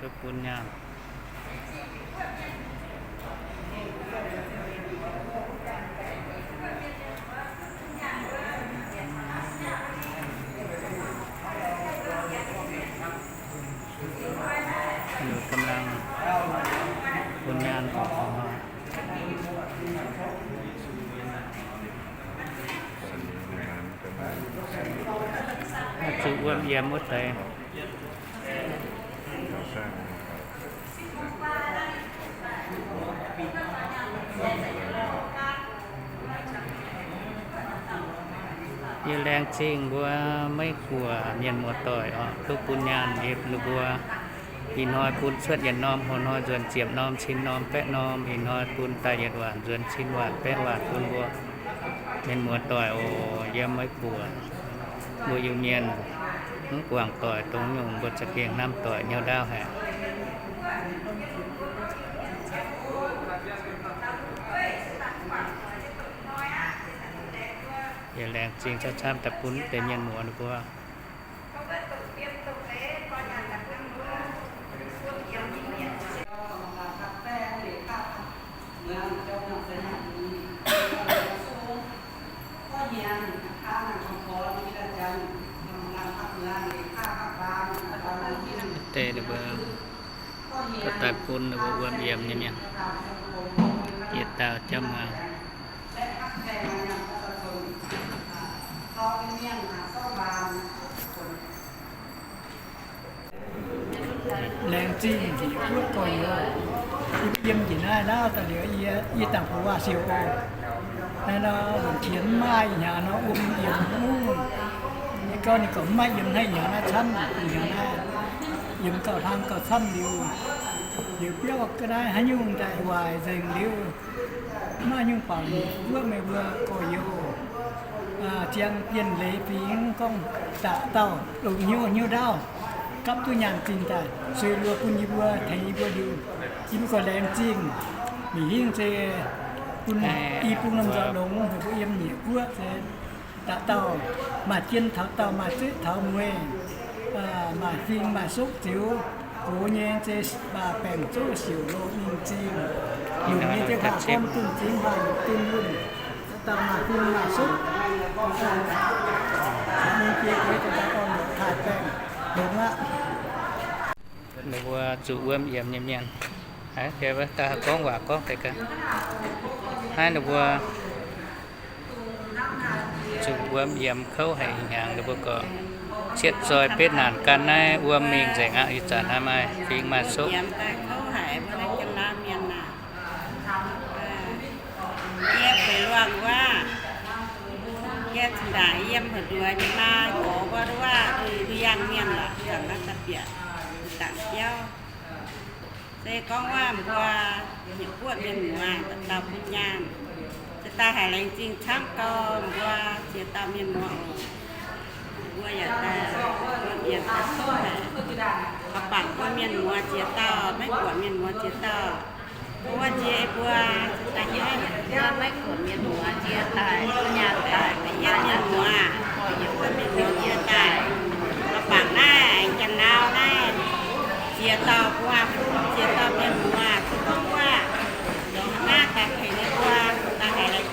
Bun nyaanh. Ga'mlangv bun nyaanh. Zuqc wuom yiemx wuov deix. Yie laengz zingh mbuo Meiv Guoqv mienh muoz-doic oc, duqv bun nyaanh yiem ninh mbuo. Ih hnoi bun cuotv yietc norm, hoz hnoi nzuonx ziepc norm, cin norm, baeqv norm, ih hnoi bun daaih yietc waanc, nzuonx cin waanc, baeqv waanc bun mbuo mienh muoz-doic oc, yiem Meiv Guoqv. Mbuo Iu-Mienh mv guangc doic dongh nyungc, mbuo za'gengh hnamv doic hnyouv ndaauv haic. Yie laengz zingh camv-camv daaih bun deix mienh muoz ninh mbuo. Deix ninh mbuo daaih bun ninh mbuo wuom yiemx nyei mienh, yietc dauh jauv muangx. Laengz zingh njiec guoqv gorx-youz. Yie mbuo yiem njiec naaiv lauh daaih liuz, yie, yie dangc buoz waac siouc oc. Naaiv nor, longc qiex mv maaih, ih hnyangx nor wuom yiemx mv. Yie gorngv ninh gorqv mv maaih yiem naaiv, ih hnyangx naaiv camv, ih hnyangx naaiv yiemx gauh hlang gauh camv liuz, liuz biauv ga'naaiv haaix nyungc daaih waaic nzengc liuz, mv maaih nyungc baaux njiec guoqv meih mbuo gorx-youz. Ziang Bienh Leiz Fingx gorngv da'dauh longx hnyouv hnyouv ndaauv, gapv duqv nyaanh zingh daaih sueih luoqc bun yie mbuo, tengx yie mbuo liuz, yie mbuo gorqv laengz zingh. Mingh hingv se bun i bung norm nzauh longx haic, mbuo yiem njiec guoqv se da'dauh maaih jien taux daauh, maaih zeqv taux mueiz, maaih fing maaih sokv ziux gox nyei, se baengc zouv siouc loz mingh zingh. Longc nyei se huaax gorn dunh zingx, huaax dunh wuonh, dauh maaih fing maaih sokv, mingh jiex gueix daaih orn-lorqc taaih baengh longx aqv. Ninh mbuo zuqc wuom yiemx nyei mienh. Aa, daaih gorngv waac gorngv deix gaax. Naaiv ninh mbuo zuqc wuom yiemx kouv haic ih hnyangx, ninh mbuo gorqv cietv zoi betv naanc gan naaiv wuom mingh nzengc aqv. Ih zanc naaiv maaih fing maaih sokv. Yie feix luangh wuov, yie cingx daaih yiem haaix nduov nyei maa gorx mbuo wuov, mbuo yangh mienh lorqc, zanc naaiv daaih bieqc dangc biauv. Se gorngv wuov mbuo njiec guoqv mienh muoz dauh bun nyaanh, se daaih haiz laengz zingh camv gau mbuo ziex dauh mienh muoz oc. Mbuo yaac daaih, mbuo mienh daaih duqv haic. Mv baac mbuo mienh muoz ziex dauh, Meiv Guoqv mienh muoz ziex dauh, mbuo nzie mbuo daaih nyaiv. Mbuo Meiv Guoqv mienh muoz nzie daaih, nyaanh daaih, yietv mienh muoz, yietv mienh muoz nzie daaih. Mv baac naaiv aengx janx-nauz naaiv ziex dauh gu'nguaaz-fun, ziex dauh mienh muoz, se gorngv wuov, longc naaiv daaih tengx ninh mbuo, daaih haiz laengz